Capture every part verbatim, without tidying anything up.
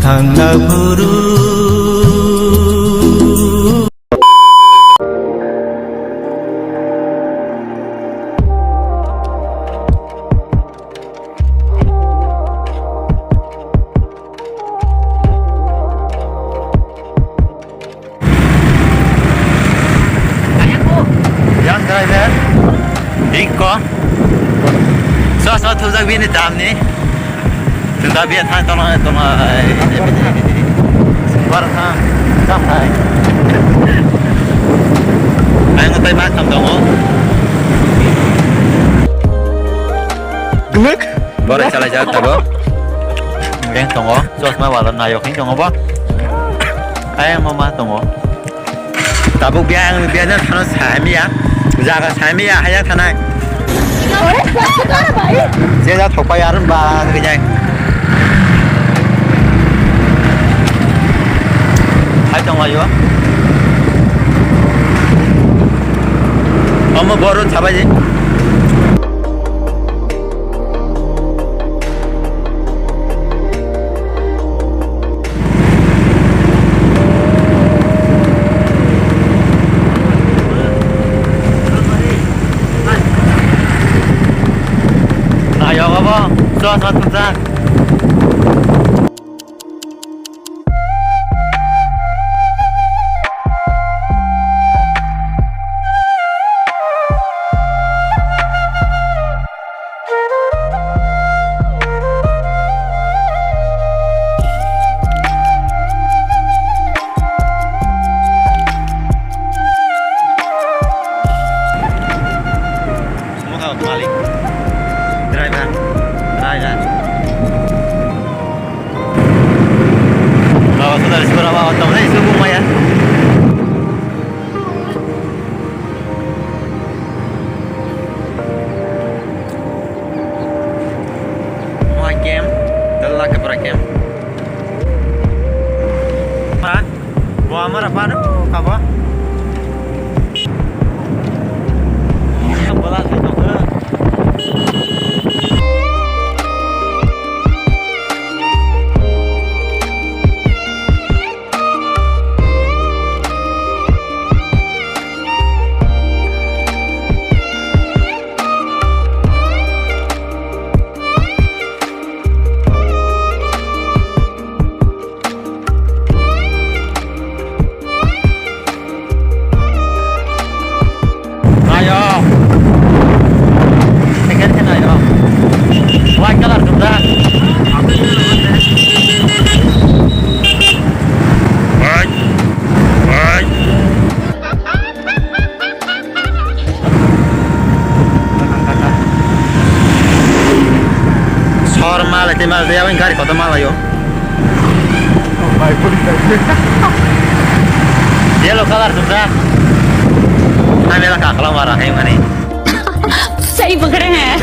Thangna buru. Yang driver. Iko. So, so, thujak bini damni. Thujak bini thang tong, tong, eh, eh, eh, eh. Bar thang, thang thai. Ayang tai ma tham tongo. Gimik? Bora chalai jak tabo. Yang tongo. Chosma wala nayok hin tongo bo. Ayang mama tongo. Tabuk biya ang biya na thana samiya. Jaga samiya haya thana. Ore, plastic aro bai. Je ja thopai aro ba gajai. Hai tong ayo. Omo boru chabai je. Nayok abo, chwla chwla thumjak. Mokha malik. Driver. Driver. Bawa sudah di seberapa otak saya itu bumaya. Moi kem, dalla kapra kem. Ha? Bo amara pa no kabo. Bola sai tong. Nayo. Second khe nayo. White colour jumda. White. White. Sor malai tei malai tei aboni gari kotor malaio. Yellow colour jumda. Ang mela kakla mara hai mani. Sai pukre hai.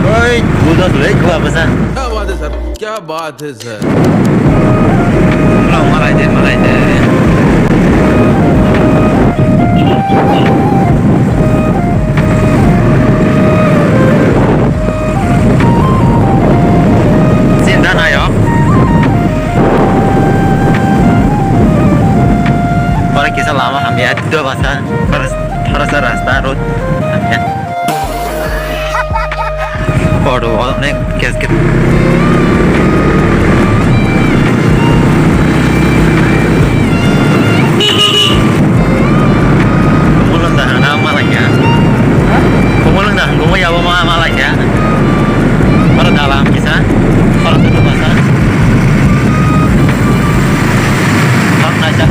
Oi, budo sule gua basa. Kya baat hai sir? Kya baat hai sir? Malai de, malai de. Sinda nayo. Ora kisa lama hamya, do basa, farsa rasta road hamya. Auto onek casket. Kumulung da hangna ma lai ya. Kumulung da hangna ma ya ma ma lai ya. Para dalam kisa. Para tu masa. Bang naja.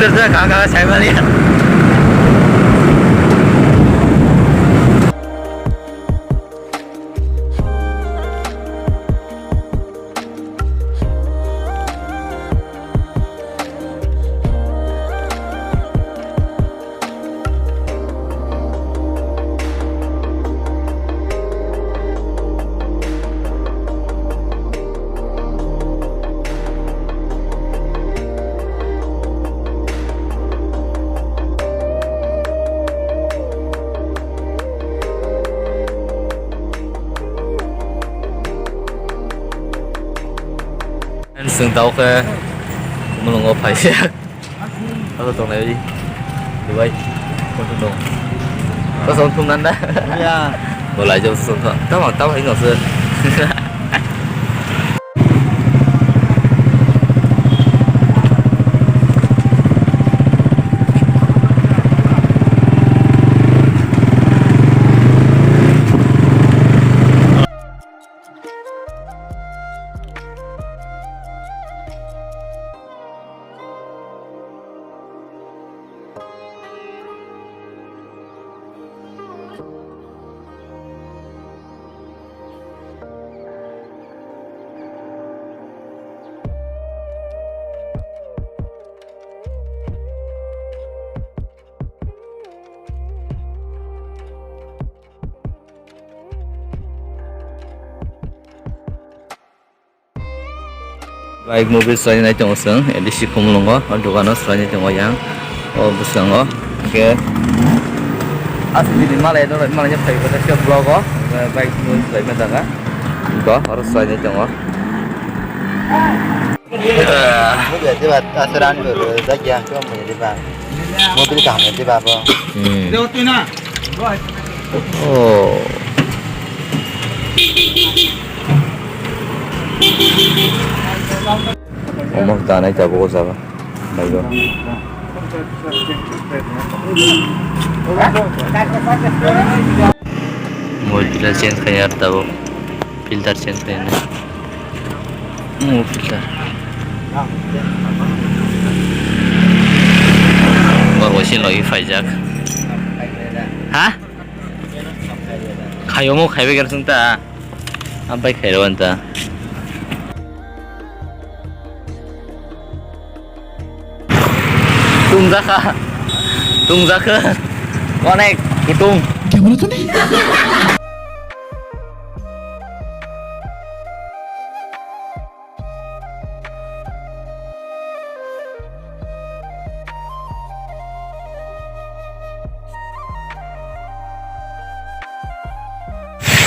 Terus kagak saya melihat. Chwng tao khe mulungo phaisa. Abo tongnai Dubai. Kono dong. Kosong thum nanda. Ya. Bolai jauh sosong thum. Tama tama ino se. Bike movie swlainai tongo chwng, A D C Khumulwngo, o dogano swlainai tongo yang, o bwskango, hwnkhe aswk bini malai rw malai phai khe vlog o, bike movie swlaima jaga, go, oro swlainai tongo. Movie diba, aswk rani bai rw jak ya, khe movie diba, movie kaham diba bo. Hmm. Oh. Omo danai tabuk o jaga. Naigo. Mobil change khaiyar tabuk. Filter change khaiyar. Omo filter. Bor waisi logi phaijak. Ha? Khayomo khaibai khe chwng ta. Ampai khairok anta. Tungjakha. Tungjakha. Onek kutung.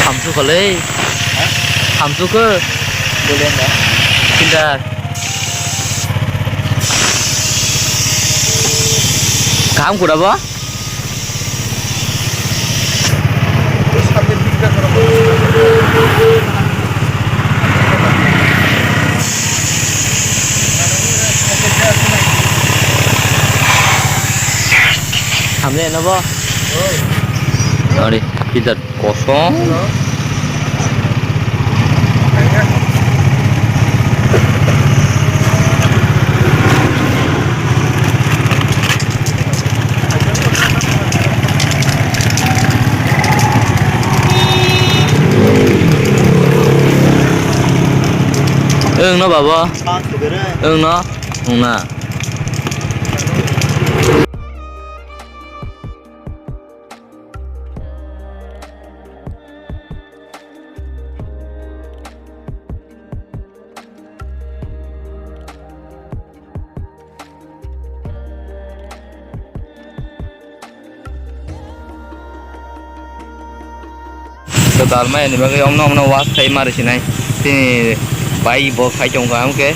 Hamsukha le. Hamsukha. Kinda. Kaham kuda bo? Hamle no bo. Ari, kita. Kosong. Wng no baba? Wng no? Wng na. Total mai ni bagwi omno omno wash khai mari sinai. Tini bai bo khai tong kha, omo khe.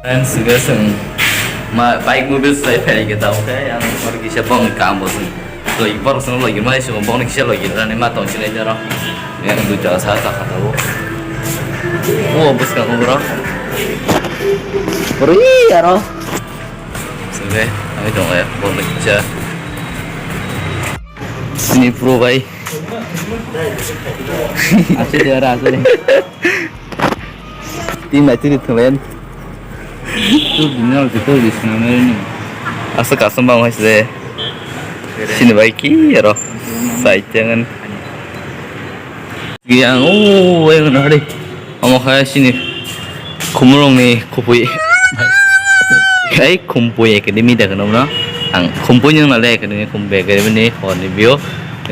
Friends, hwnkhe chwng ma bike movie swlai phaikhe tabuk khe ang oro kisa bongni kaam bo chwng. Logi borok chwngno logi mani chwng bongni kisa logi rani ma tong sinai oro. Yang duita sa ta kha tabuk. O bwskango borok. Oro ee aro. Chwngkhe ang tong khe bongni kisa. Sini pro bai. Aswk de aro aswk de. Tin bai tin thwnglayan. Asa kasam bang hai se. Sini bai ki aro. Sai jangan. Yang, oh, yang nari. Omo khe sini Khumulwng ni Khupui. Hai Khumpui Academy da kheno no. Ang Khumpui ni nale Academy, Khumpui Academy ni hor ni view.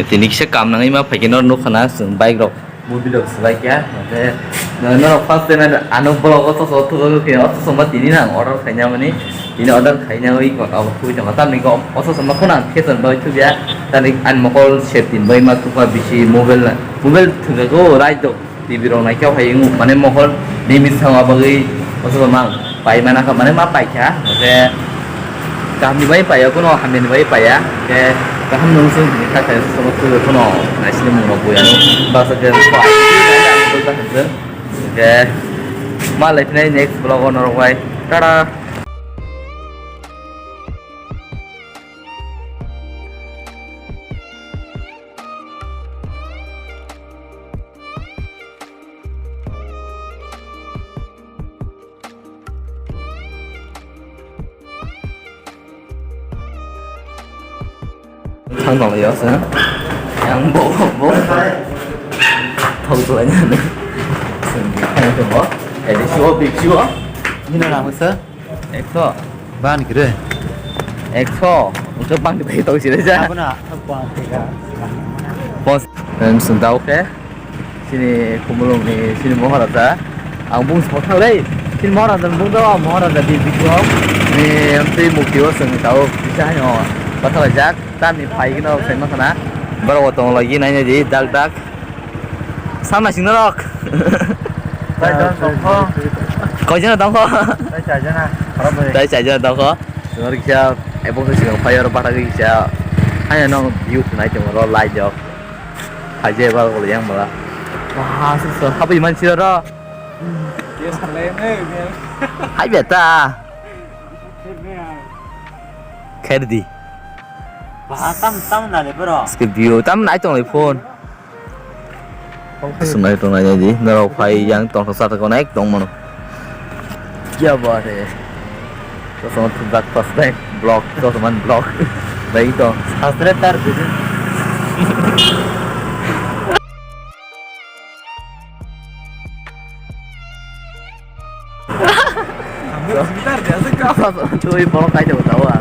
Tini kisa kam nangwi ma phaikhe no nukha na chwng bike rok. Movie rok swlai kha. Hwnkhe no, no first time ano vlog o toso thugo khe o toso ma tini nang order khaina mani. Tini order khaina wi ko abo thui tongma tamni ko o toso ma khuna khe ton bai thubya. Tani an mokol safety bai ma tukha bisi mobile na. Mobile thwngjago right do. T V rok naikhe o hai wng mane mohor limit thangma bagwi oso mang pai mana kha mane ma paikha hwnkhe kaham ni bai paiya kuno hamya ni bai paiya hwnkhe kaham nung sung hini kha khe sobo twi kheno naisini mung rok buya no baksa khe hwnkhe ma lai phinai next vlog o norok bai tata. Thang tong yo se. Yang bo bo. Thau tu anya ne. Thang tu bo. Edi shuo big shuo. Ni na rang se. Ekso. Ban kire. Ekso. Engke bang kire tau sih aja. Apa na? Apa kira? Bos. Em sendau ke. Sini Khumulwng ni sini Maharaja. Ang bung simo thang lei. Sini Maharaja bung do Maharaja di bikro. Ni amtwi mukti o seng tau bisa hano. Patha jak. Tani phai gino seng ma khana. Baro tong lagi nai nai di dak dak. Samna sing norok. Tei jon tongkho. Koi jona tongkho? Tei chai jona. Khorok bai. Tei chai jona tongkho. Sing norok kisa ebong se sing phai oro bathagwi kisa. Hanya nong view khnai tong ro lai jok. Haje ba gol yang mala. Wah, sing so habi man sira ro. Dia salai ne. Hai beta. Kher di. Wah, tam tam na le bro. Ske view tam nai tong le phone. Sunai tongnai di, norok phai yang tongthok sathok onek tong mano. Kya baat hai? Chosma thumjak first time vlog, chosma vlog. Bai to. Subscribe tar. Twi borok kaitor tawa.